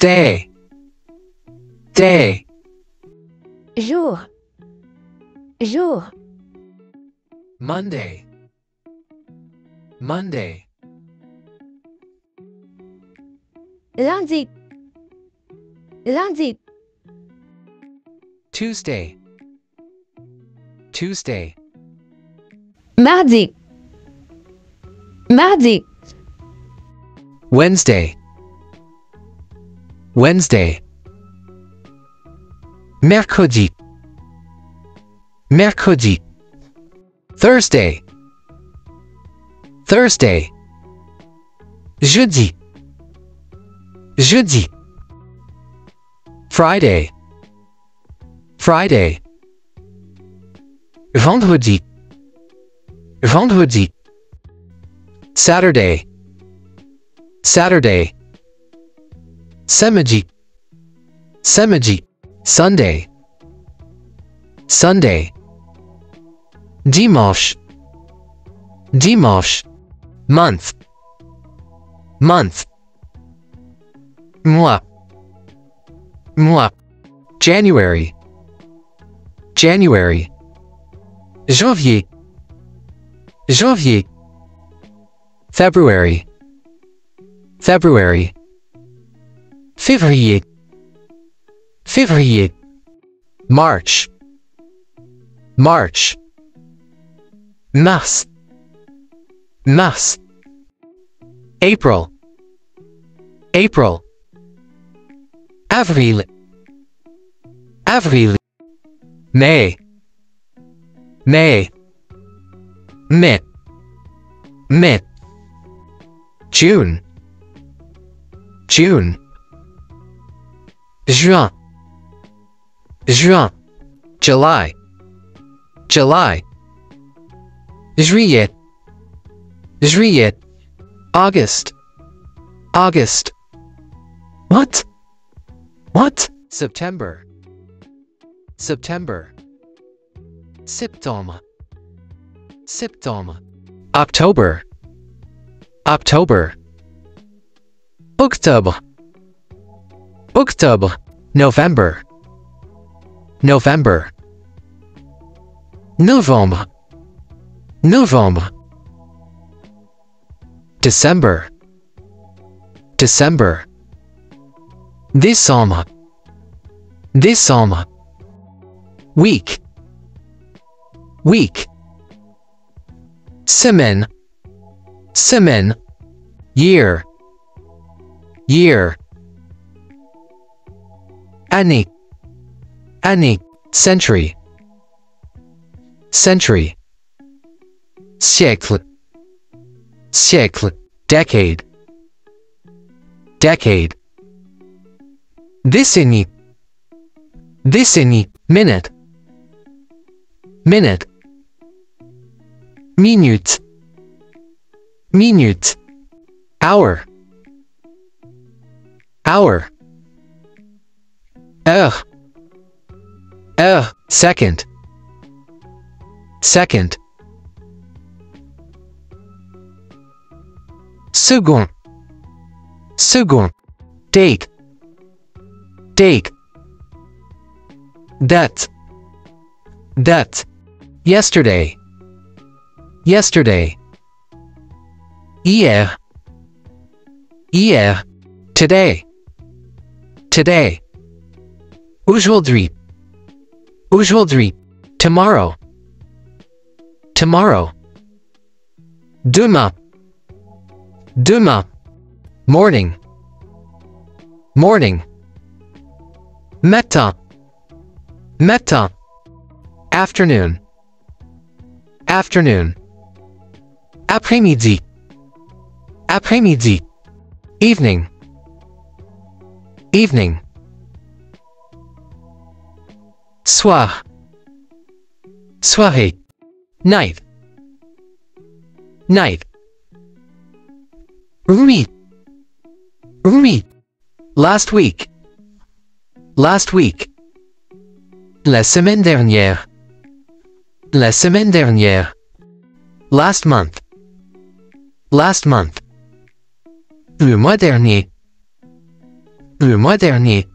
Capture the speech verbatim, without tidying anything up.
Day. Day. Jour. Jour. Monday. Monday. Lundi. Lundi. Tuesday. Tuesday. Mardi. Mardi. Wednesday. Wednesday. Mercredi. Mercredi. Thursday. Thursday. Jeudi. Jeudi. Friday. Friday. Vendredi. Vendredi. Saturday. Saturday. Samedi. Samedi. Sunday. Sunday. Dimanche. Dimanche. Month. Month. Mwa. Mwa. January. January. Janvye. Janvye. February. February. Fevriye. Fevriye. March. March. Mas. Mas. April. April. Avril. Avril. Me. Me. Me. Me. June. June. Juin. Juin. July. July. Juillet. Juillet. August. August. What? What? September. September. Septembre. Septembre. October. October. Octobre. Octobre. November. November. Novembre. Novembre. December. December. Décembre. Décembre. Week. Week. Semèn. Semèn. Year. Year. Ane. Ane. Century. Century. Siècle. Siècle. Decade. Decade. Deseni. Deseni. Minute. Minute. Minute. Minute. Hour. Hour. Heure. Heure. Second. Second. Second. Second. Date. Date. Date. Date. Yesterday. Yesterday. Hier. Hier. Today. Today. Aujourd'hui. Aujourd'hui. Tomorrow. Tomorrow. Demain. Demain. Morning. Morning. Matin. Matin. Afternoon. Afternoon. Apremidi. Apremidi. Evening. Evening. Soir. Soirée. Night. Night. Oui. Oui. Last week. Last week. La semaine dernière. La semaine dernière. Last month. Last month. Le mois dernier. Le mois dernier,